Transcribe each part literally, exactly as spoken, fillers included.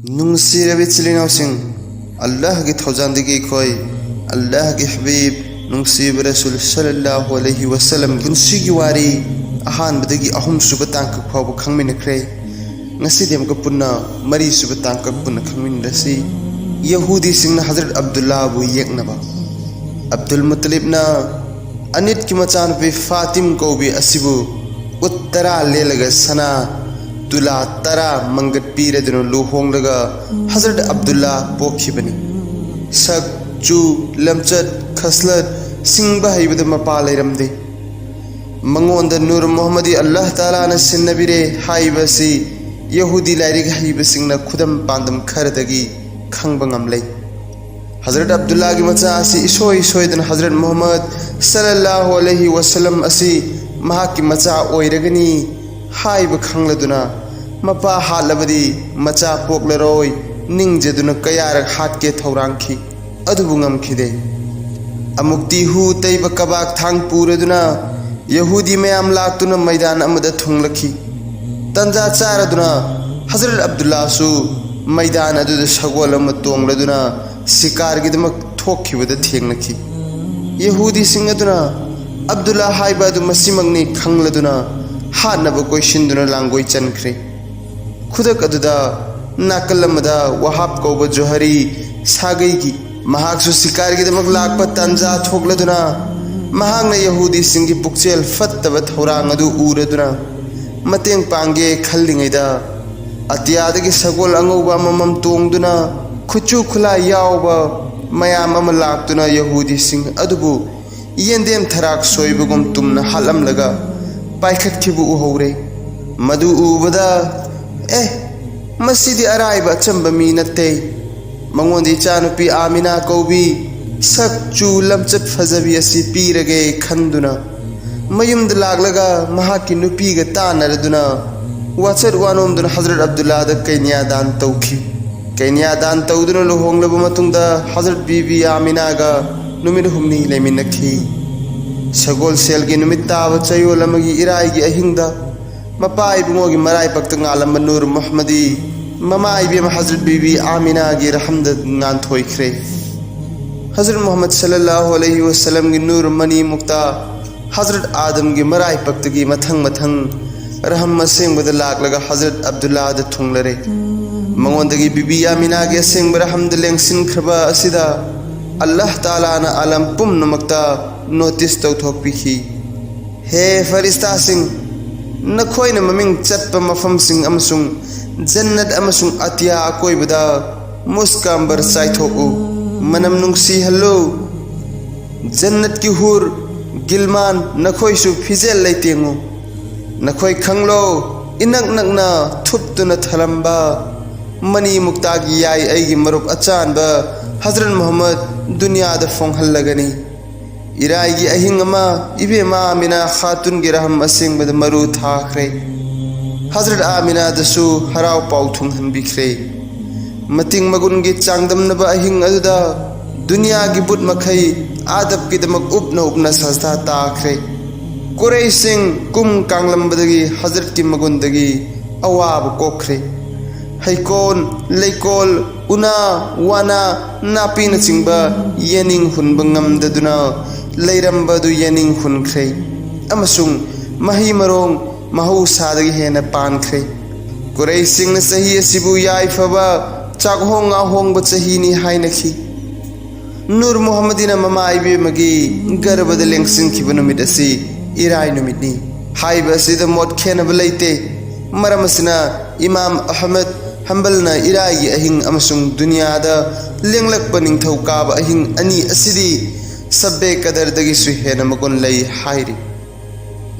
ꯅꯨꯡꯁꯤꯔꯕ ꯏꯆꯤꯜ ꯏꯅꯥꯎꯁꯤꯡ, ꯑꯜꯂꯥꯍꯒꯤ ꯊꯧꯖꯥꯜꯗꯒꯤ ꯑꯩꯈꯣꯏ ꯑꯜꯂꯥꯍꯒꯤ ꯍꯕꯤꯕ ꯅꯨꯡꯁꯤꯕ ꯔꯁꯨꯜ ꯁꯜꯂꯜꯂꯥꯍꯨ ꯑꯂꯩꯍꯤ ꯋꯥꯁꯜꯂꯝ ꯄꯨꯟꯁꯤꯒꯤ ꯋꯥꯔꯤ ꯑꯍꯥꯟꯕꯗꯒꯤ ꯑꯍꯨꯝꯁꯨꯕ ꯇꯥꯡꯀꯛ ꯐꯥꯎꯕ ꯈꯪꯃꯤꯟꯅꯈ꯭ꯔꯦ꯫ ꯉꯁꯤꯗꯤ ꯑꯃꯨꯛꯀ ꯄꯨꯟꯅ ꯃꯔꯤꯁꯨꯕ ꯇꯥꯡꯀꯛ ꯄꯨꯟꯅ ꯈꯪꯃꯤꯟꯅꯔꯁꯤ꯫ ꯌꯍꯨꯗꯤꯁꯤꯡꯅ ꯍꯖꯔꯠ ꯑꯕꯗꯨꯜꯂꯥꯕꯨ ꯌꯦꯛꯅꯕ꯫ ꯑꯕꯗꯨꯜ ꯃꯨꯇꯂꯤꯕꯅ ꯑꯅꯤꯠꯀꯤ ꯃꯆꯥꯅꯨꯄꯤ ꯐꯥꯇꯤꯝ ꯀꯧꯕꯤ ꯑꯁꯤꯕꯨ ꯎꯠ ꯇꯔꯥ ꯂꯦꯜꯂꯒ ꯁꯅꯥ ꯇꯨꯂꯥ ꯇꯔꯥ ꯃꯪꯒꯠ ꯄꯤꯔꯗꯨꯅ ꯂꯨꯍꯣꯡꯂꯒ ꯍꯖꯔꯠ ꯑꯕꯗꯨꯜꯂꯥ ꯄꯣꯛꯈꯤꯕꯅꯤ꯫ ꯁꯛ, ꯆꯨ, ꯂꯝꯆꯠ, ꯈꯁꯂꯠ ꯁꯤꯡꯕ ꯍꯩꯕꯗ ꯃꯄꯥ ꯂꯩꯔꯝꯗꯦ꯫ ꯃꯉꯣꯟꯗ ꯅꯨꯔ ꯃꯨꯍꯝꯃꯗꯤ ꯑꯜꯂꯥꯍ ꯇꯥꯂꯥꯅ ꯁꯤꯟꯅꯕꯤꯔꯦ ꯍꯥꯏꯕ ꯑꯁꯤ ꯌꯍꯨꯗꯤ ꯂꯥꯏꯔꯤꯛ ꯍꯩꯕꯁꯤꯡꯅ ꯈꯨꯗꯝ ꯄꯥꯟꯗꯝ ꯈꯔꯗꯒꯤ ꯈꯪꯕ ꯉꯝꯂꯦ꯫ ꯍꯖꯔꯠ ꯑꯕꯗꯨꯜꯂꯥꯒꯤ ꯃꯆꯥ ꯑꯁꯤ ꯏꯁꯣꯏ ꯁꯣꯏꯗꯅ ꯍꯖꯔꯠ ꯃꯨꯍꯝꯃꯗ ꯁꯜꯂꯜꯂꯥꯍꯨ ꯑꯂꯩꯍꯤ ꯋꯥꯁꯜꯂꯝ ꯑꯁꯤ ꯃꯍꯥꯛꯀꯤ ꯃꯆꯥ ꯑꯣꯏꯔꯒꯅꯤ ꯍꯥꯏꯕ ꯈꯪꯂꯗꯨꯅ, ꯃꯄꯥ ꯍꯥꯠꯂꯕꯗꯤ ꯃꯆꯥ ꯄꯣꯛꯂꯔꯣꯏ ꯅꯤꯡꯖꯗꯨꯅ ꯀꯌꯥꯔꯛ ꯍꯥꯠꯀꯦ ꯊꯧꯔꯥꯡꯈꯤ, ꯑꯗꯨꯕꯨ ꯉꯝꯈꯤꯗꯦ꯫ ꯑꯃꯨꯛꯇꯤ ꯍꯨ ꯇꯩꯕ ꯀꯕꯥꯛ ꯊꯥꯡ ꯄꯨꯔꯗꯨꯅ ꯌꯍꯨꯗꯤ ꯃꯌꯥꯝ ꯂꯥꯛꯇꯨꯅ ꯃꯩꯗꯥꯟ ꯑꯃꯗ ꯊꯨꯡꯂꯛꯈꯤ꯫ ꯇꯟꯖꯥ ꯆꯥꯔꯗꯨꯅ ꯍꯖꯔꯠ ꯑꯕꯗꯨꯜꯂꯥꯁꯨ ꯃꯩꯗꯥꯟ ꯑꯗꯨꯗ ꯁꯒꯣꯜ ꯑꯃ ꯇꯣꯡꯂꯗꯨꯅ ꯁꯤꯀꯥꯔꯒꯤꯗꯃꯛ ꯊꯣꯛꯈꯤꯕꯗ ꯊꯦꯡꯅꯈꯤ꯫ ꯌꯍꯨꯗꯤꯁꯤꯡ ꯑꯗꯨꯅ ꯑꯕꯗꯨꯜꯂꯥ ꯍꯥꯏꯕ ꯑꯗꯨ ꯃꯁꯤꯃꯛꯅꯤ ꯈꯪꯂꯗꯨꯅ ꯍꯥꯠꯅꯕ ꯀꯣꯏꯁꯤꯟꯗꯨꯅ ꯂꯥꯡꯒꯣꯏ ꯆꯟꯈ꯭ꯔꯦ꯫ ꯈꯨꯗꯛ ꯑꯗꯨꯗ ꯅꯥꯀꯜ ꯑꯃꯗ ꯋꯥꯍꯥꯕ ꯀꯧꯕ ꯖꯣꯍꯔꯤ ꯁꯥꯒꯩꯒꯤ ꯃꯍꯥꯛꯁꯨ ꯁꯤꯀꯥꯔꯒꯤꯗꯃꯛ ꯂꯥꯛꯄ ꯇꯥꯟꯖꯥ ꯊꯣꯛꯂꯗꯨꯅ, ꯃꯍꯥꯛꯅ ꯌꯍꯨꯗꯤꯁꯤꯡꯒꯤ ꯄꯨꯛꯆꯦꯜ ꯐꯠꯇꯕ ꯊꯧꯔꯥꯡ ꯑꯗꯨ ꯎꯔꯗꯨꯅ ꯃꯇꯦꯡ ꯄꯥꯡꯒꯦ ꯈꯜꯂꯤꯉꯩꯗ, ꯑꯇꯤꯌꯥꯗꯒꯤ ꯁꯒꯣꯜ ꯑꯉꯧꯕ ꯑꯃꯃꯝ ꯇꯣꯡꯗꯨꯅ ꯈꯨꯠꯁꯨ ꯈꯨꯠꯂꯥꯏ ꯌꯥꯎꯕ ꯃꯌꯥꯝ ꯑꯃ ꯂꯥꯛꯇꯨꯅ ꯌꯍꯨꯗꯤꯁꯤꯡ ꯑꯗꯨꯕꯨ ꯌꯦꯟꯗꯦꯝ ꯊꯔꯥꯛ ꯁꯣꯏꯕꯒꯨꯝ ꯇꯨꯝꯅ ꯍꯥꯠꯂꯝꯂꯒ ꯄꯥꯏꯈꯠꯈꯤꯕ ꯎꯍꯧꯔꯦ꯫ ꯃꯗꯨ ꯎꯕꯗ, "ꯑꯦ, ꯃꯁꯤꯗꯤ ꯑꯔꯥꯏꯕ ꯑꯆꯝꯕ ꯃꯤ ꯅꯠꯇꯦ꯫ ꯃꯉꯣꯟꯗ ꯏꯆꯥꯅꯨꯄꯤ ꯑꯥꯃꯤꯅꯥ ꯀꯧꯕꯤ ꯁꯛ ꯆꯨ ꯂꯝꯆꯠ ꯐꯖꯕꯤ ꯑꯁꯤ ꯄꯤꯔꯒꯦ" ꯈꯟꯗꯨꯅ ꯃꯌꯨꯝꯗ ꯂꯥꯛꯂꯒ ꯃꯍꯥꯛꯀꯤ ꯅꯨꯄꯤꯒ ꯇꯥꯟꯅꯔꯗꯨꯅ ꯋꯥꯆꯠ ꯋꯥꯅꯣꯝꯗꯨꯅ ꯍꯖꯔꯠ ꯑꯕꯗꯨꯜꯂꯥꯗ ꯀꯩꯅ꯭ꯌꯥꯗꯥꯟ ꯇꯧꯈꯤ꯫ ꯀꯩꯅ꯭ꯌꯥꯗꯥꯟ ꯇꯧꯗꯨꯅ ꯂꯨꯍꯣꯡꯂꯕ ꯃꯇꯨꯡꯗ ꯍꯖꯔꯠ ꯕꯤꯕꯤ ꯑꯥꯃꯤꯅꯥꯒ ꯅꯨꯃꯤꯠ ꯍꯨꯝꯅꯤ ꯂꯩꯃꯤꯟꯅꯈꯤ꯫ ꯁꯒꯣꯜꯁꯦꯜꯒꯤ ꯅꯨꯃꯤꯠ ꯇꯥꯕ ꯆꯌꯣꯜ ꯑꯃꯒꯤ ꯏꯔꯥꯏꯒꯤ ꯑꯍꯤꯡꯗ ꯃꯄꯥ ꯏꯕꯨꯡꯉꯣꯒꯤ ꯃꯔꯥꯏꯕꯛꯇ ꯉꯥꯜꯂꯝꯕ ꯅꯨꯔ ꯃꯨꯍꯝꯃꯗꯤ ꯃꯃꯥ ꯏꯕꯦꯝꯃ ꯍꯖꯔꯠ ꯕꯤꯕꯤ ꯑꯥꯃꯤꯅꯥꯒꯤ ꯔꯍꯝꯗ ꯉꯥꯟꯊꯣꯏꯈ꯭ꯔꯦ꯫ ꯍꯖꯔꯠ ꯃꯨꯍꯝꯃꯗ ꯁꯜꯂꯜꯂꯥꯍꯨ ꯑꯂꯩꯍꯤ ꯋꯥꯁꯜꯂꯝꯒꯤ ꯅꯨꯔ ꯃꯅꯤ ꯃꯨꯛꯇ ꯍꯖꯔꯠ ꯑꯥꯗꯝꯒꯤ ꯃꯔꯥꯏꯄꯛꯇꯒꯤ ꯃꯊꯪ ꯃꯊꯪ ꯔꯍꯝ ꯑꯁꯦꯡꯕꯗ ꯂꯥꯛꯂꯒ ꯍꯖꯔꯠ ꯑꯕꯗꯨꯜꯂꯥꯗ ꯊꯨꯡꯂꯔꯦ꯫ ꯃꯉꯣꯟꯗꯒꯤ ꯕꯤꯕꯤ ꯑꯥꯃꯤꯅꯥꯒꯤ ꯑꯁꯦꯡꯕ ꯔꯍꯝꯗ ꯂꯦꯡꯁꯤꯟꯈ꯭ꯔꯕ ꯑꯁꯤꯗ ꯑꯜꯂꯥꯍ ꯇꯥꯂꯥꯅ ꯑꯥꯂꯝ ꯄꯨꯝꯅꯃꯛꯇ ꯅꯣꯇꯤꯁ ꯇꯧꯊꯣꯛꯄꯤꯈꯤ꯫ ꯍꯦ ꯐꯔꯤꯁꯇꯥꯁꯤꯡ, ꯅꯈꯣꯏꯅ ꯃꯃꯤꯡ ꯆꯠꯄ ꯃꯐꯝꯁꯤꯡ ꯑꯃꯁꯨꯡ ꯖꯟꯅꯠ ꯑꯃꯁꯨꯡ ꯑꯇꯤꯌꯥ ꯑꯀꯣꯏꯕꯗ ꯃꯨꯁꯀꯥꯝꯕꯔ ꯆꯥꯏꯊꯣꯛꯎ, ꯃꯅꯝ ꯅꯨꯡꯁꯤꯍꯜꯂꯨ꯫ ꯖꯟꯅꯠꯀꯤ ꯍꯨꯔ, ꯒꯤꯜꯃꯥꯟ, ꯅꯈꯣꯏꯁꯨ ꯐꯤꯖꯦꯜ ꯂꯩꯇꯦꯡꯉꯨ꯫ ꯅꯈꯣꯏ ꯈꯪꯂꯣ, ꯏꯅꯛ ꯅꯛꯅ ꯊꯨꯞꯇꯨꯅ ꯊꯂꯝꯕ ꯃꯅꯤ ꯃꯨꯛꯇꯥꯒꯤ ꯌꯥꯏ ꯑꯩꯒꯤ ꯃꯔꯨꯞ ꯑꯆꯥꯟꯕ ꯍꯖꯔꯠ ꯃꯨꯍꯝꯃꯗ ꯗꯨꯅꯤꯌꯥꯗ ꯐꯣꯡꯍꯜꯂꯒꯅꯤ꯫ ꯏꯔꯥꯏꯒꯤ ꯑꯍꯤꯡ ꯑꯃ ꯏꯕꯦꯝꯃ ꯑꯥꯃꯤꯅꯥ ꯈꯥꯇꯨꯟꯒꯤ ꯔꯍꯝ ꯑꯁꯦꯡꯕꯗ ꯃꯔꯨ ꯊꯥꯈ꯭ꯔꯦ꯫ ꯍꯖꯔꯠ ꯑꯥꯃꯤꯅꯥꯗꯁꯨ ꯍꯔꯥꯎ ꯄꯥꯎ ꯊꯨꯡꯍꯟꯕꯤꯈ꯭ꯔꯦ꯫ ꯃꯇꯤꯡ ꯃꯒꯨꯟꯒꯤ ꯆꯥꯡꯗꯝꯅꯕ ꯑꯍꯤꯡ ꯑꯗꯨꯗ ꯗꯨꯅꯤꯌꯥꯒꯤ ꯕꯨꯠ ꯃꯈꯩ ꯑꯥꯗꯞꯀꯤꯗꯃꯛ ꯎꯞꯅ ꯎꯞꯅ ꯁꯖꯗꯥ ꯇꯥꯈ꯭ꯔꯦ꯫ ꯀꯨꯔꯩꯁꯤꯡ ꯀꯨꯝ ꯀꯥꯡꯂꯝꯕꯗꯒꯤ ꯍꯖꯔꯠꯀꯤ ꯃꯒꯨꯟꯗꯒꯤ ꯑꯋꯥꯕ ꯀꯣꯛꯈ꯭ꯔꯦ꯫ ꯍꯩꯀꯣꯜ, ꯂꯩꯀꯣꯜ, ꯎꯅꯥ, ꯋꯥꯅꯥ, ꯅꯥꯄꯤꯅꯆꯤꯡꯕ ꯌꯦꯅꯤꯡ ꯍꯨꯟꯕ ꯉꯝꯗꯗꯨꯅ ꯂꯩꯔꯝꯕ ꯑꯗꯨ ꯌꯦꯅꯤꯡ ꯍꯨꯟꯈ꯭ꯔꯦ ꯑꯃꯁꯨꯡ ꯃꯍꯩ ꯃꯔꯣꯡ ꯃꯍꯧꯁꯥꯗꯒꯤ ꯍꯦꯟꯅ ꯄꯥꯟꯈ꯭ꯔꯦ꯫ ꯀꯨꯔꯩꯁꯤꯡꯅ ꯆꯍꯤ ꯑꯁꯤꯕꯨ ꯌꯥꯏꯐꯕ, ꯆꯥꯛꯍꯣꯡ ꯉꯥꯍꯣꯡꯕ ꯆꯍꯤꯅꯤ ꯍꯥꯏꯅꯈꯤ꯫ ꯅꯨꯔ ꯃꯨꯍꯝꯃꯗꯤꯅ ꯃꯃꯥ ꯏꯕꯦꯝꯃꯒꯤ ꯒꯔꯚꯗ ꯂꯦꯡꯁꯤꯟꯈꯤꯕ ꯅꯨꯃꯤꯠ ꯑꯁꯤ ꯏꯔꯥꯏ ꯅꯨꯃꯤꯠꯅꯤ꯫ ꯍꯥꯏꯕ ꯑꯁꯤꯗ ꯃꯣꯠ ꯈꯦꯟꯅꯕ ꯂꯩꯇꯦ꯫ ꯃꯔꯝ ꯑꯁꯤꯅ ꯏꯃꯥꯝ ꯑꯍꯃꯗ ꯍꯝꯕꯜꯅ ꯏꯔꯥꯏꯒꯤ ꯑꯍꯤꯡ ꯑꯃꯁꯨꯡ ꯗꯨꯅꯤꯌꯥꯗ ꯂꯦꯡꯂꯛꯄ ꯅꯤꯡꯊꯧꯀꯥꯕ ꯑꯍꯤꯡ ꯑꯅꯤ ꯑꯁꯤꯗꯤ ꯁꯕꯦ ꯀꯗꯔꯗꯒꯤꯁꯨ ꯍꯦꯟꯅ ꯃꯒꯨꯟ ꯂꯩ ꯍꯥꯏꯔꯤ꯫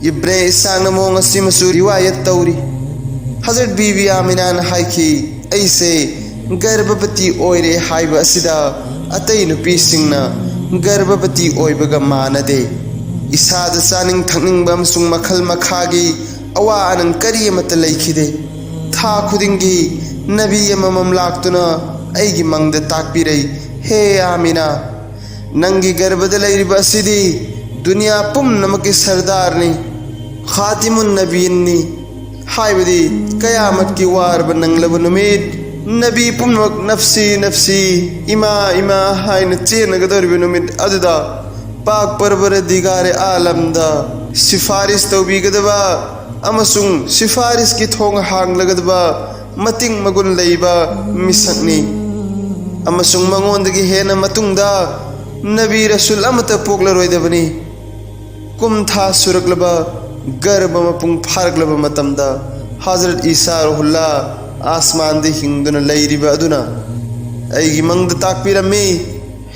ꯏꯕ꯭ꯅꯦ ꯏꯁꯥꯛꯅ ꯃꯑꯣꯡ ꯑꯁꯤꯃꯁꯨ ꯔꯤꯋꯥꯌꯠ ꯇꯧꯔꯤ꯫ ꯍꯖꯔꯠ ꯕꯤꯕꯤ ꯑꯥꯃꯤꯅꯥꯅ ꯍꯥꯏꯈꯤ, "ꯑꯩꯁꯦ ꯒꯔꯚꯕꯇꯤ ꯑꯣꯏꯔꯦ ꯍꯥꯏꯕ ꯑꯁꯤꯗ ꯑꯇꯩ ꯅꯨꯄꯤꯁꯤꯡꯅ ꯒꯔꯚꯕꯇꯤ ꯑꯣꯏꯕꯒ ꯃꯥꯟꯅꯗꯦ꯫ ꯏꯁꯥꯗ ꯆꯥꯅꯤꯡ ꯊꯛꯅꯤꯡꯕ ꯑꯃꯁꯨꯡ ꯃꯈꯜ ꯃꯈꯥꯒꯤ ꯑꯋꯥ ꯑꯅꯪ ꯀꯔꯤ ꯑꯃꯠꯇ ꯂꯩꯈꯤꯗꯦ꯫ ꯊꯥ ꯈꯨꯗꯤꯡꯒꯤ ꯅꯕꯤ ꯑꯃꯃꯝ ꯂꯥꯛꯇꯨꯅ ꯑꯩꯒꯤ ꯃꯪꯗ ꯇꯥꯛꯄꯤꯔꯩ, 'ꯍꯦ ꯑꯥꯃꯤꯅꯥ, ꯅꯪꯒꯤ ꯒꯔꯚꯗ ꯂꯩꯔꯤꯕ ꯑꯁꯤꯗꯤ ꯗꯨꯅꯤꯌꯥ ꯄꯨꯝꯅꯃꯛꯀꯤ ꯁꯔꯗꯥꯔꯅꯤ, ꯈꯥꯇꯤꯃꯨꯟ ꯅꯕꯤꯟꯅꯤ꯫ ꯍꯥꯏꯕꯗꯤ ꯀꯌꯥꯃꯠꯀꯤ ꯋꯥꯔꯕ ꯅꯪꯂꯕ ꯅꯨꯃꯤꯠ, ꯅꯕꯤ ꯄꯨꯝꯅꯃꯛ "ꯅꯐꯁꯤ, ꯅꯐꯁꯤ, ꯏꯃꯥ, ꯏꯃꯥ" ꯍꯥꯏꯅ ꯆꯦꯟꯅꯒꯗꯧꯔꯤꯕ ꯅꯨꯃꯤꯠ ꯑꯗꯨꯗ, ꯄꯥꯛ ꯄꯔꯕꯔ ꯗꯤꯒꯥꯔꯦ ꯑꯥꯂꯝꯗ ꯁꯤꯐꯥꯔꯤꯁ ꯇꯧꯕꯤꯒꯗꯕ ꯑꯃꯁꯨꯡ ꯁꯤꯐꯥꯔꯤꯁꯀꯤ ꯊꯣꯡ ꯍꯥꯡꯂꯒꯗꯕ ꯃꯇꯤꯡ ꯃꯒꯨꯟ ꯂꯩꯕ ꯃꯤꯁꯛꯅꯤ꯫ ꯑꯃꯁꯨꯡ ꯃꯉꯣꯟꯗꯒꯤ ꯍꯦꯟꯅ ꯃꯇꯨꯡꯗ ꯅꯕꯤ ꯔꯁꯨꯜ ꯑꯃꯠꯇ ꯄꯣꯛꯂꯔꯣꯏꯗꯕꯅꯤ꯫ ꯀꯨꯝ ꯊꯥ ꯁꯨꯔꯛꯂꯕ, ꯒꯔꯚ ꯃꯄꯨꯡ ꯐꯥꯔꯛꯂꯕ ꯃꯇꯝꯗ, ꯍꯖꯔꯠ ꯏꯁꯥ ꯔꯨꯍꯨꯜꯂꯥ ꯑꯥꯁꯃꯥꯟꯗ ꯍꯤꯡꯗꯨꯅ ꯂꯩꯔꯤꯕ ꯑꯗꯨꯅ ꯑꯩꯒꯤ ꯃꯪꯗ ꯇꯥꯛꯄꯤꯔꯝꯃꯤ,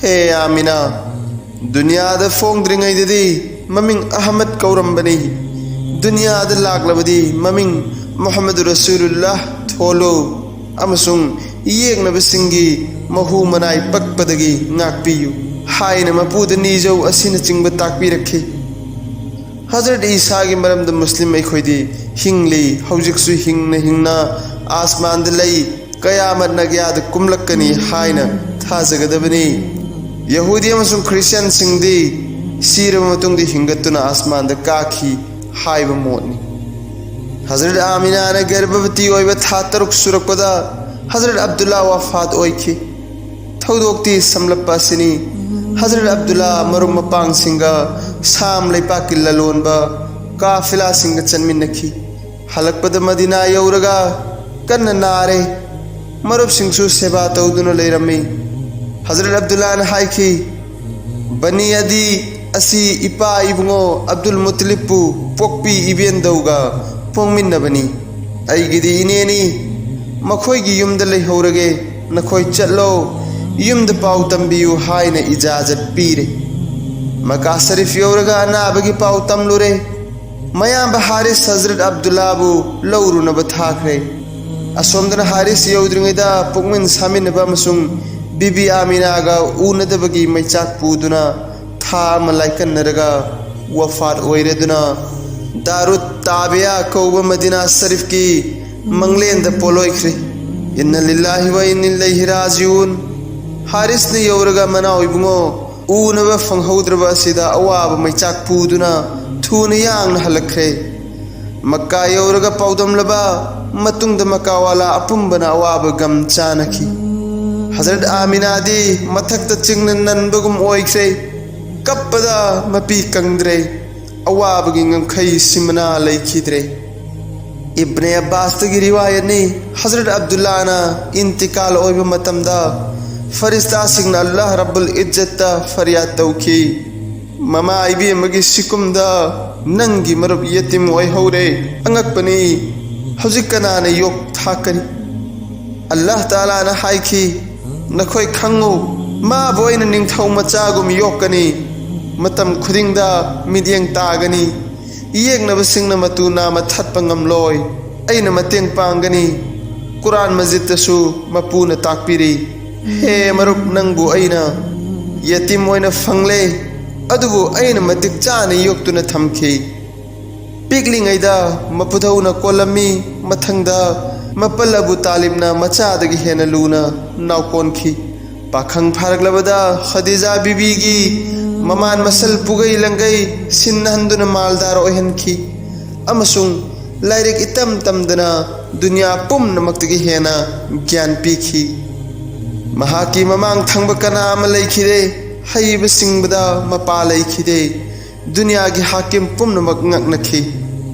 "ꯍꯦ ꯑꯥꯃꯤꯅꯥ, ꯗꯨꯅꯤꯌꯥꯗ ꯐꯣꯡꯗ꯭ꯔꯤꯉꯩꯗꯗꯤ ꯃꯃꯤꯡ ꯑꯍꯃꯗ ꯀꯧꯔꯝꯕꯅꯤ꯫ ꯗꯨꯅꯤꯌꯥꯗ ꯂꯥꯛꯂꯕꯗꯤ ꯃꯃꯤꯡ ꯃꯨꯍꯝꯃꯗꯨ ꯔꯁꯨꯂꯨꯜꯂꯥꯍ ꯊꯣꯜꯂꯨ ꯑꯃꯁꯨꯡ ꯌꯦꯛꯅꯕꯁꯤꯡꯒꯤ ꯃꯍꯨ ꯃꯅꯥꯏ ꯄꯛꯄꯗꯒꯤ ꯉꯥꯛꯄꯤꯌꯨ" ꯍꯥꯏꯅ ꯃꯄꯨꯗ ꯅꯤꯖꯧ ꯑꯁꯤꯅꯆꯤꯡꯕ ꯇꯥꯛꯄꯤꯔꯛꯈꯤ꯫ ꯍꯖꯔꯠ ꯏꯁꯥꯒꯤ ꯃꯔꯝꯗ ꯃꯨꯁꯂꯤꯝ ꯑꯩꯈꯣꯏꯗꯤ ꯍꯤꯡꯂꯤ, ꯍꯧꯖꯤꯛꯁꯨ ꯍꯤꯡꯅ ꯍꯤꯡꯅ ꯑꯥꯁꯃꯥꯟꯗ ꯂꯩ, ꯀꯌꯥꯃꯠ ꯅꯒ꯭ꯌꯥꯗ ꯀꯨꯝꯂꯛꯀꯅꯤ ꯍꯥꯏꯅ ꯊꯥꯖꯒꯗꯕꯅꯤ꯫ ꯌꯍꯨꯗꯤ ꯑꯃꯁꯨꯡ ꯈ꯭ꯔꯤꯁꯇꯤꯌꯥꯟꯁꯤꯡꯗꯤ ꯁꯤꯔꯕ ꯃꯇꯨꯡꯗ ꯍꯤꯡꯒꯠꯇꯨꯅ ꯑꯥꯁꯃꯥꯟꯗ ꯀꯥꯈꯤ ꯍꯥꯏꯕ ꯃꯣꯠꯅꯤ꯫ ꯍꯖꯔꯠ ꯑꯥꯃꯤꯅꯥꯅ ꯒꯔꯚꯕꯇꯤ ꯑꯣꯏꯕ ꯊꯥ ꯇꯔꯨꯛ ꯁꯨꯔꯛꯄꯗ ꯍꯖꯔꯠ ꯑꯕꯗꯨꯜꯂꯥ ꯋꯐꯥꯠ ꯑꯣꯏꯈꯤ꯫ ꯊꯧꯗꯣꯛꯇꯤ ꯁꯝꯂꯞꯄ ꯑꯁꯤꯅꯤ꯫ ꯍꯖꯔꯠ ꯑꯕꯗꯨꯜꯂꯥ ꯃꯔꯨꯞ ꯃꯄꯥꯡꯁꯤꯡꯒ ꯁꯥꯝ ꯂꯩꯄꯥꯛꯀꯤ ꯂꯂꯣꯟꯕ ꯀꯥꯐꯤꯂꯥꯁꯤꯡꯒ ꯆꯠꯃꯤꯟꯅꯈꯤ꯫ ꯍꯜꯂꯛꯄꯗ ꯃꯗꯤꯅꯥ ꯌꯧꯔꯒ ꯀꯟꯅ ꯅꯥꯔꯦ꯫ ꯃꯔꯨꯞꯁꯤꯡꯁꯨ ꯁꯦꯕꯥ ꯇꯧꯗꯨꯅ ꯂꯩꯔꯝꯃꯤ꯫ ꯍꯖꯔꯠ ꯑꯕꯗꯨꯜꯂꯥꯅ ꯍꯥꯏꯈꯤ, "ꯕꯅꯤ ꯑꯗꯤ ꯑꯁꯤ ꯏꯄꯥ ꯏꯕꯨꯡꯉꯣ ꯑꯕꯗꯨꯜ ꯃꯨꯇꯂꯤꯕꯄꯨ ꯄꯣꯛꯄꯤ ꯏꯕꯦꯟꯗꯧꯒ ꯄꯣꯛꯃꯤꯟꯅꯕꯅꯤ꯫ ꯑꯩꯒꯤꯗꯤ ꯏꯅꯦꯅꯤ꯫ ꯃꯈꯣꯏꯒꯤ ꯌꯨꯝꯗ ꯂꯩꯍꯧꯔꯒꯦ꯫ ꯅꯈꯣꯏ ꯆꯠꯂꯣ, ꯌꯨꯝꯗ ꯄꯥꯎ ꯇꯝꯕꯤꯌꯨ" ꯍꯥꯏꯅ ꯏꯖꯥꯖꯠ ꯄꯤꯔꯦ꯫ ꯃꯀꯥ ꯁꯔꯤꯐ ꯌꯧꯔꯒ ꯑꯅꯥꯕꯒꯤ ꯄꯥꯎ ꯇꯝꯂꯨꯔꯦ꯫ ꯃꯌꯥꯝꯕ ꯍꯥꯔꯤꯁ ꯍꯖꯔꯠ ꯑꯕꯗꯨꯜꯂꯥꯕꯨ ꯂꯧꯔꯨꯅꯕ ꯊꯥꯈ꯭ꯔꯦ꯫ ꯑꯁꯣꯝꯗꯅ ꯍꯥꯔꯤꯁ ꯌꯧꯗ꯭ꯔꯤꯉꯩꯗ ꯄꯨꯛꯃꯤꯟ ꯁꯥꯃꯤꯟꯅꯕ ꯑꯃꯁꯨꯡ ꯕꯤꯕꯤ ꯑꯥꯃꯤꯅꯥꯒ ꯎꯅꯗꯕꯒꯤ ꯃꯩꯆꯥꯛ ꯄꯨꯗꯨꯅ ꯊꯥ ꯑꯃ ꯂꯥꯏꯀꯟꯅꯔꯒ ꯋꯐꯥꯠ ꯑꯣꯏꯔꯦ꯫ ꯑꯗꯨꯅ ꯗꯥꯔꯨꯠ ꯇꯥꯕꯤꯌꯥ ꯀꯧꯕ ꯃꯗꯤꯅꯥ ꯁꯔꯤꯐꯀꯤ ꯃꯪꯂꯦꯟꯗ ꯄꯣꯂꯣꯏꯈ꯭ꯔꯦ꯫ ꯏꯟꯅ ꯂꯤꯜꯂꯥꯍꯤ ꯋ ꯏꯟꯅ ꯏꯂꯩꯍꯤ ꯔꯥꯖꯤꯎꯟ꯫ ꯍꯥꯔꯤꯁꯅ ꯌꯧꯔꯒ ꯃꯅꯥꯎ ꯏꯕꯨꯡꯉꯣ ꯎꯅꯕ ꯐꯪꯍꯧꯗ꯭ꯔꯕ ꯑꯁꯤꯗ ꯑꯋꯥꯕ ꯃꯩꯆꯥꯛ ꯄꯨꯗꯨꯅ ꯊꯨꯅ ꯌꯥꯡꯅ ꯍꯜꯂꯛꯈ꯭ꯔꯦ꯫ ꯃꯛꯀꯥ ꯌꯧꯔꯒ ꯄꯥꯎꯗꯝꯂꯕ ꯃꯇꯨꯡꯗ ꯃꯛꯀꯥꯋꯥꯂꯥ ꯑꯄꯨꯝꯕꯅ ꯑꯋꯥꯕ ꯒꯝ ꯆꯥꯅꯈꯤ꯫ ꯍꯖꯔꯠ ꯑꯥꯃꯤꯅꯥꯗꯤ ꯃꯊꯛꯇ ꯆꯤꯡꯅ ꯅꯟꯕꯒꯨꯝ ꯑꯣꯏꯈ꯭ꯔꯦ꯫ ꯀꯞꯄꯗ ꯃꯄꯤ ꯀꯪꯗ꯭ꯔꯦ꯫ ꯑꯋꯥꯕꯒꯤ ꯉꯝꯈꯩ ꯁꯤꯃꯅꯥ ꯂꯩꯈꯤꯗ꯭ꯔꯦ꯫ ꯏꯕꯅꯦ ꯑꯕꯥꯁꯇꯒꯤ ꯔꯤꯋꯥꯌꯠꯅꯤ, ꯍꯖꯔꯠ ꯑꯕꯗꯨꯜꯂꯥꯅ ꯏꯟꯇꯤꯀꯥꯜ ꯑꯣꯏꯕ ꯃꯇꯝꯗ ꯐꯔꯤꯁꯇꯥꯁꯤꯡꯅ ꯑꯜꯂꯥꯍ ꯔꯕꯨꯜ ꯏꯖꯠꯇ ꯐꯔꯤꯌꯥꯗ ꯇꯧꯈꯤ, "ꯃꯃꯥ ꯏꯕꯦꯝꯃꯒꯤ ꯁꯤꯀꯨꯝꯗ ꯅꯪꯒꯤ ꯃꯔꯨꯞ ꯌꯦꯇꯤꯝ ꯑꯣꯏꯍꯧꯔꯦ꯫ ꯑꯉꯛꯄꯅꯤ, ꯍꯧꯖꯤꯛ ꯀꯅꯥꯅ ꯌꯣꯛ ꯊꯥꯛꯀꯅꯤ?" ꯑꯜꯂꯥꯍ ꯇꯥꯂꯥꯅ ꯍꯥꯏꯈꯤ, "ꯅꯈꯣꯏ ꯈꯪꯉꯨ, ꯃꯥꯕꯨ ꯑꯩꯅ ꯅꯤꯡꯊꯧ ꯃꯆꯥꯒꯨꯝ ꯌꯣꯛꯀꯅꯤ꯫ ꯃꯇꯝ ꯈꯨꯗꯤꯡꯗ ꯃꯤꯠꯌꯦꯡ ꯇꯥꯒꯅꯤ꯫ ꯌꯦꯛꯅꯕꯁꯤꯡꯅ ꯃꯇꯨ ꯅꯥꯝꯃ ꯊꯠꯄ ꯉꯝꯂꯣꯏ꯫ ꯑꯩꯅ ꯃꯇꯦꯡ ꯄꯥꯡꯒꯅꯤ꯫" ꯀꯨꯔꯥꯟ ꯃꯖꯤꯠꯇꯁꯨ ꯃꯄꯨꯅ ꯇꯥꯛꯄꯤꯔꯤ, "ꯍꯦ ꯃꯔꯨꯞ, ꯅꯪꯕꯨ ꯑꯩꯅ ꯌꯦꯇꯤꯝ ꯑꯣꯏꯅ ꯐꯪꯂꯦ, ꯑꯗꯨꯕꯨ ꯑꯩꯅ ꯃꯇꯤꯛ ꯆꯥꯅ ꯌꯣꯛꯇꯨꯅ ꯊꯝꯈꯤ꯫" ꯄꯤꯛꯂꯤꯉꯩꯗ ꯃꯄꯨꯊꯧꯅ ꯀꯣꯜꯂꯝꯃꯤ, ꯃꯊꯪꯗ ꯃꯄꯜ ꯑꯕꯨ ꯇꯥꯂꯤꯕꯅ ꯃꯆꯥꯗꯒꯤ ꯍꯦꯟꯅ ꯂꯨꯅ ꯅꯥꯎꯀꯣꯟꯈꯤ꯫ ꯄꯥꯈꯪ ꯐꯥꯔꯛꯂꯕꯗ ꯈꯗꯤꯖꯥ ꯕꯤꯕꯤꯒꯤ ꯃꯃꯥꯟ ꯃꯁꯜ ꯄꯨꯒꯩ ꯂꯪꯒꯩ ꯁꯤꯟꯅꯍꯟꯗꯨꯅ ꯃꯥꯜꯗꯥꯔ ꯑꯣꯏꯍꯟꯈꯤ ꯑꯃꯁꯨꯡ ꯂꯥꯏꯔꯤꯛ ꯏꯇꯝ ꯇꯝꯗꯅ ꯗꯨꯅꯤꯌꯥ ꯄꯨꯝꯅꯃꯛꯇꯒꯤ ꯍꯦꯟꯅ ꯒ꯭ꯌꯥꯟ ꯄꯤꯈꯤ꯫ ꯃꯍꯥꯛꯀꯤ ꯃꯃꯥꯡ ꯊꯪꯕ ꯀꯅꯥ ꯑꯃ ꯂꯩꯈꯤꯗꯦ꯫ ꯍꯩꯕ ꯁꯤꯡꯕꯗ ꯃꯄꯥ ꯂꯩꯈꯤꯗꯦ꯫ ꯗꯨꯅꯤꯌꯥꯒꯤ ꯍꯥꯀꯤꯝ ꯄꯨꯝꯅꯃꯛ ꯉꯛꯅꯈꯤ꯫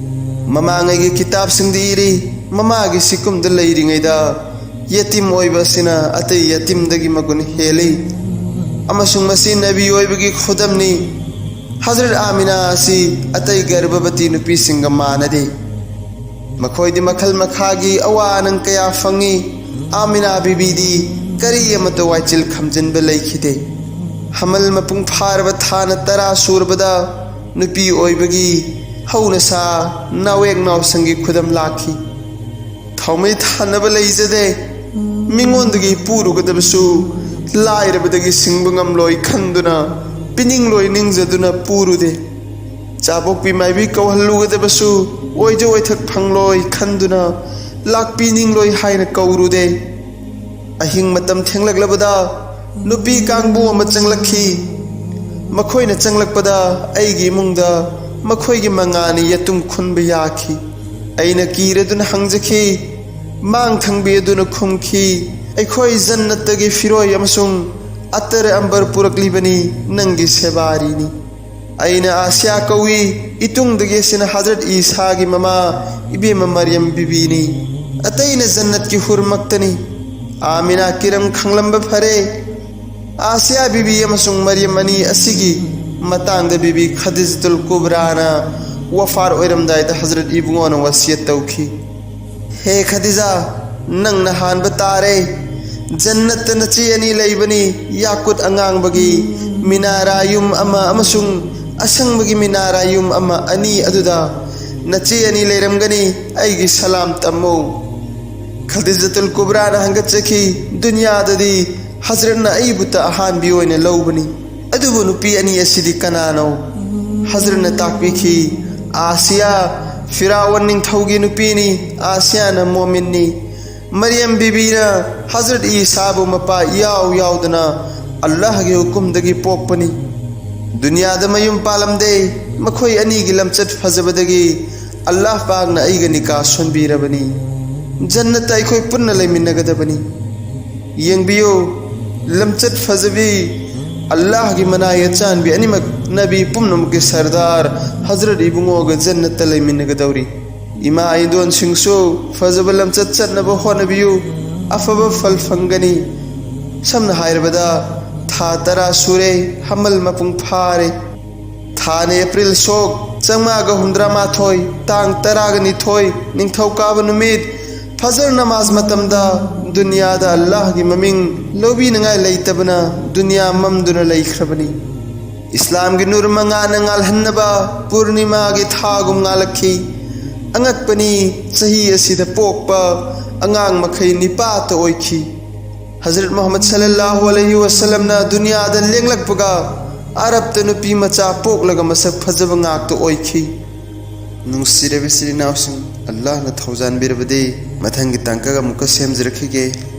ꯃꯃꯥꯡꯉꯩꯒꯤ ꯀꯤꯇꯥꯕꯁꯤꯡꯗ ꯏꯔꯤ, ꯃꯃꯥꯒꯤ ꯁꯤꯀꯨꯝꯗ ꯂꯩꯔꯤꯉꯩꯗ ꯌꯦꯇꯤꯝ ꯑꯣꯏꯕ ꯑꯁꯤꯅ ꯑꯇꯩ ꯌꯦꯇꯤꯝꯗꯒꯤ ꯃꯒꯨꯟ ꯍꯦꯜꯂꯤ꯫ ꯑꯃꯁꯨꯡ ꯃꯁꯤ ꯅꯕꯤ ꯑꯣꯏꯕꯒꯤ ꯈꯨꯗꯝꯅꯤ꯫ ꯍꯖꯔꯠ ꯑꯥꯃꯤꯅꯥ ꯑꯁꯤ ꯑꯇꯩ ꯒꯔꯚꯕꯇꯤ ꯅꯨꯄꯤꯁꯤꯡꯒ ꯃꯥꯟꯅꯗꯦ꯫ ꯃꯈꯣꯏꯗꯤ ꯃꯈꯜ ꯃꯈꯥꯒꯤ ꯑꯋꯥ ꯑꯅꯪ ꯀꯌꯥ ꯐꯪꯉꯤ꯫ ꯑꯥꯃꯤꯅꯥ ꯕꯤꯕꯤꯗꯤ ꯀꯔꯤ ꯑꯃꯠꯇ ꯋꯥꯏꯆꯤꯜ ꯈꯝꯖꯤꯟꯕ ꯂꯩꯈꯤꯗꯦ꯫ ꯍꯃꯜ ꯃꯄꯨꯡ ꯐꯥꯔꯕ ꯊꯥꯅ ꯇꯔꯥ ꯁꯨꯔꯕꯗ ꯅꯨꯄꯤ ꯑꯣꯏꯕꯒꯤ ꯍꯧꯅꯁꯥ ꯅꯥꯋꯦꯛ ꯅꯥꯎꯁꯪꯒꯤ ꯈꯨꯗꯝ ꯂꯥꯛꯈꯤ꯫ ꯊꯥꯎꯃꯩ ꯊꯥꯅꯕ ꯂꯩꯖꯗꯦ꯫ ꯃꯤꯉꯣꯟꯗꯒꯤ ꯄꯨꯔꯨꯒꯗꯕꯁꯨ ꯂꯥꯏꯔꯕꯗꯒꯤ ꯁꯤꯡꯕ ꯉꯝꯂꯣꯏ ꯈꯟꯗꯨꯅ ꯄꯤꯅꯤꯡꯂꯣꯏ ꯅꯤꯡꯖꯗꯨꯅ ꯄꯨꯔꯨꯗꯦ꯫ ꯆꯥꯕꯣꯛꯄꯤ ꯃꯥꯏꯕꯤ ꯀꯧꯍꯜꯂꯨꯒꯗꯕꯁꯨ ꯑꯣꯏꯖ ꯑꯣꯏꯊꯛ ꯐꯪꯂꯣꯏ ꯈꯟꯗꯨꯅ ꯂꯥꯛꯄꯤꯅꯤꯡꯂꯣꯏ ꯍꯥꯏꯅ ꯀꯧꯔꯨꯗꯦ꯫ ꯑꯍꯤꯡ ꯃꯇꯝ ꯊꯦꯡꯂꯛꯂꯕꯗ ꯅꯨꯄꯤ ꯀꯥꯡꯕꯨ ꯑꯃ ꯆꯪꯂꯛꯈꯤ꯫ ꯃꯈꯣꯏꯅ ꯆꯪꯂꯛꯄꯗ ꯑꯩꯒꯤ ꯏꯃꯨꯡꯗ ꯃꯈꯣꯏꯒꯤ ꯃꯉꯥꯅꯤ ꯌꯦꯇꯨꯝ ꯈꯨꯟꯕ ꯌꯥꯈꯤ꯫ ꯑꯩꯅ ꯀꯤꯔꯗꯨꯅ ꯍꯪꯖꯈꯤ꯫ ꯃꯥꯡ ꯊꯪꯕꯤ ꯑꯗꯨꯅ ꯈꯨꯝꯈꯤ, "ꯑꯩꯈꯣꯏ ꯖꯟꯅꯠꯇꯒꯤ ꯐꯤꯔꯣꯏ ꯑꯃꯁꯨꯡ ꯑꯇꯔ ꯑꯝꯕꯔ ꯄꯨꯔꯛꯂꯤꯕꯅꯤ, ꯅꯪꯒꯤ ꯁꯦꯕꯥꯔꯤꯅꯤ"꯫ ꯑꯩꯅ ꯑꯥꯁꯤꯌꯥ ꯀꯧꯏ, ꯏꯇꯨꯡꯗꯒꯤ ꯑꯁꯤꯅ ꯍꯖꯔꯠ ꯏꯁꯥꯒꯤ ꯃꯃꯥ ꯏꯕꯦꯝꯃ ꯃꯔꯤꯌꯝ ꯕꯤꯕꯤꯅꯤ꯫ ꯑꯇꯩꯅ ꯖꯟꯅꯠꯀꯤ ꯍꯨꯔꯃꯛꯇꯅꯤ꯫ ꯑꯥꯃꯤꯅꯥ ꯀꯤꯔꯝ ꯈꯪꯂꯝꯕ ꯐꯔꯦ꯫ ꯑꯥꯁꯤꯌꯥ ꯕꯤꯕꯤ ꯑꯃꯁꯨꯡ ꯃꯔꯤꯌꯝ ꯑꯅꯤ ꯑꯁꯤꯒꯤ ꯃꯇꯥꯡꯗ ꯕꯤꯕꯤ ꯈꯗꯤꯖꯇꯨꯜ ꯀꯨꯕ꯭ꯔꯥꯅ ꯋꯐꯥꯔ ꯑꯣꯏꯔꯝꯗꯥꯏꯗ ꯍꯖꯔꯠ ꯏꯕꯨꯡꯉꯣꯅ ꯋꯁꯤꯌꯠ ꯇꯧꯈꯤ, "ꯍꯦ ꯈꯗꯤꯖꯥ, ꯅꯪꯅ ꯍꯥꯟꯕ ꯇꯥꯔꯦ꯫ ꯖꯟꯅꯠꯇ ꯅꯆꯦ ꯑꯅꯤ ꯂꯩꯕꯅꯤ, ꯌꯥꯀꯨꯠ ꯑꯉꯥꯡꯕꯒꯤ ꯃꯤꯅꯥꯔꯥ ꯌꯨꯝ ꯑꯃ ꯑꯃꯁꯨꯡ ꯑꯁꯪꯕꯒꯤ ꯃꯤꯅꯥꯔꯥ ꯌꯨꯝ ꯑꯃ, ꯑꯅꯤ ꯑꯗꯨꯗ ꯅꯆꯦ ꯑꯅꯤ ꯂꯩꯔꯝꯒꯅꯤ꯫ ꯑꯩꯒꯤ ꯁꯂꯥꯝ ꯇꯝꯃꯨ"꯫ ꯈꯗꯤꯖꯇꯨꯜ ꯀꯨꯕ꯭ꯔꯥꯅ ꯍꯪꯒꯠꯆꯈꯤ, "ꯗꯨꯅꯤꯌꯥꯗꯗꯤ ꯍꯖꯔꯠꯅ ꯑꯩꯕꯨꯇ ꯑꯍꯥꯟꯕꯤ ꯑꯣꯏꯅ ꯂꯧꯕꯅꯤ꯫ ꯑꯗꯨꯕꯨ ꯅꯨꯄꯤ ꯑꯅꯤ ꯑꯁꯤꯗꯤ ꯀꯅꯥꯅꯣ?" ꯍꯖꯔꯠꯅ ꯇꯥꯛꯄꯤꯈꯤ, "ꯑꯥꯁꯤꯌꯥ, ꯐꯤꯔꯥꯎꯟ ꯅꯤꯡꯊꯧꯒꯤ ꯅꯨꯄꯤꯅꯤ꯫ ꯑꯥꯁꯤꯌꯥꯅ ꯃꯣꯃꯤꯟꯅꯤ꯫ ꯃꯔꯤꯌꯝ ꯕꯤꯕꯤꯅ ꯍꯖꯔꯠ ꯏꯁꯥꯕꯨ ꯃꯄꯥ ꯏꯌꯥꯎ ꯌꯥꯎꯗꯅ ꯑꯜꯂꯥꯍꯒꯤ ꯍꯨꯀꯨꯝꯗꯒꯤ ꯄꯣꯛꯄꯅꯤ꯫ ꯗꯨꯅꯤꯌꯥꯗ ꯃꯌꯨꯝ ꯄꯥꯜꯂꯝꯗꯦ꯫ ꯃꯈꯣꯏ ꯑꯅꯤꯒꯤ ꯂꯝꯆꯠ ꯐꯖꯕꯗꯒꯤ ꯑꯜꯂꯥꯍ ꯄꯥꯛꯅ ꯑꯩꯒ ꯅꯤꯀꯥ ꯁꯣꯟꯕꯤꯔꯕꯅꯤ꯫ ꯖꯟꯅꯠꯇ ꯑꯩꯈꯣꯏ ꯄꯨꯟꯅ ꯂꯩꯃꯤꯟꯅꯒꯗꯕꯅꯤ꯫ ꯌꯦꯡꯕꯤꯌꯨ, ꯂꯝꯆꯠ ꯐꯖꯕꯤ, ꯑꯜꯂꯥꯍꯒꯤ ꯃꯅꯥꯏ ꯑꯆꯥꯟꯕꯤ ꯑꯅꯤꯃꯛ ꯅꯕꯤ ꯄꯨꯝꯅꯃꯛꯀꯤ ꯁꯔꯗꯥꯔ ꯍꯖꯔꯠ ꯏꯕꯨꯡꯉꯣꯒ ꯖꯟꯅꯠꯇ ꯂꯩꯃꯤꯟꯅꯒꯗꯧꯔꯤ꯫ ꯏꯃꯥ ꯏꯟꯗꯣꯟꯁꯤꯡꯁꯨ ꯐꯖꯕ ꯂꯝꯆꯠ ꯆꯠꯅꯕ ꯍꯣꯠꯅꯕꯤꯌꯨ, ꯑꯐꯕ ꯐꯜ ꯐꯪꯒꯅꯤ"꯫ ꯁꯝꯅ ꯍꯥꯏꯔꯕꯗ, ꯊꯥ ꯇꯔꯥ ꯁꯨꯔꯦ, ꯍꯝꯃꯜ ꯃꯄꯨꯡ ꯐꯥꯔꯦ꯫ ꯊꯥꯅ ꯑꯦꯄ꯭ꯔꯤꯜ ꯁꯣꯛ ꯆꯥꯝꯃꯉꯥꯒ ꯍꯨꯝꯗ꯭ꯔꯥ ꯃꯥꯊꯣꯏ, ꯇꯥꯡ ꯇꯔꯥꯒ ꯅꯤꯊꯣꯏ, ꯅꯤꯡꯊꯧꯀꯥꯕ ꯅꯨꯃꯤꯠ꯫ ꯐꯖꯔ ꯅꯃꯥꯖ ꯃꯇꯝꯗ ꯗꯨꯅꯤꯌꯥꯗ ꯑꯜꯂꯥꯍꯒꯤ ꯃꯃꯤꯡ ꯂꯧꯕꯤꯅꯉꯥꯏ ꯂꯩꯇꯕꯅ ꯗꯨꯅꯤꯌꯥ ꯃꯝꯗꯨꯅ ꯂꯩꯈ꯭ꯔꯕꯅꯤ꯫ ꯏꯁꯂꯥꯝꯒꯤ ꯅꯨꯔ ꯃꯉꯥꯅ ꯉꯥꯜꯍꯟꯅꯕ ꯄꯨꯔꯅꯤꯃꯥꯒꯤ ꯊꯥꯒꯨꯝ ꯉꯥꯜꯂꯛꯈꯤ꯫ ꯑꯉꯛꯄꯅꯤ, ꯆꯍꯤ ꯑꯁꯤꯗ ꯄꯣꯛꯄ ꯑꯉꯥꯡ ꯃꯈꯩ ꯅꯤꯄꯥꯇ ꯑꯣꯏꯈꯤ꯫ ꯍꯖꯔꯠ ꯃꯨꯍꯝꯃꯗ ꯁꯜꯂꯜꯂꯥꯍꯨ ꯑꯂꯩꯍꯤ ꯋꯁꯜꯂꯝꯅ ꯗꯨꯅꯤꯌꯥꯗ ꯂꯦꯡꯂꯛꯄꯒ ꯑꯔꯕꯇ ꯅꯨꯄꯤ ꯃꯆꯥ ꯄꯣꯛꯂꯒ ꯃꯁꯛ ꯐꯖꯕ ꯉꯥꯛꯇ ꯑꯣꯏꯈꯤ꯫ ꯅꯨꯡꯁꯤꯔꯕ ꯏꯆꯤꯜ ꯏꯅꯥꯎꯁꯤꯡ, ꯑꯜꯂꯥꯍꯅ ꯊꯧꯖꯥꯟꯕꯤꯔꯕꯗꯤ ꯃꯊꯪꯒꯤ ꯇꯥꯡꯀꯛ ꯑꯃꯨꯛꯀ ꯁꯦꯝꯖꯔꯛꯈꯤꯒꯦ꯫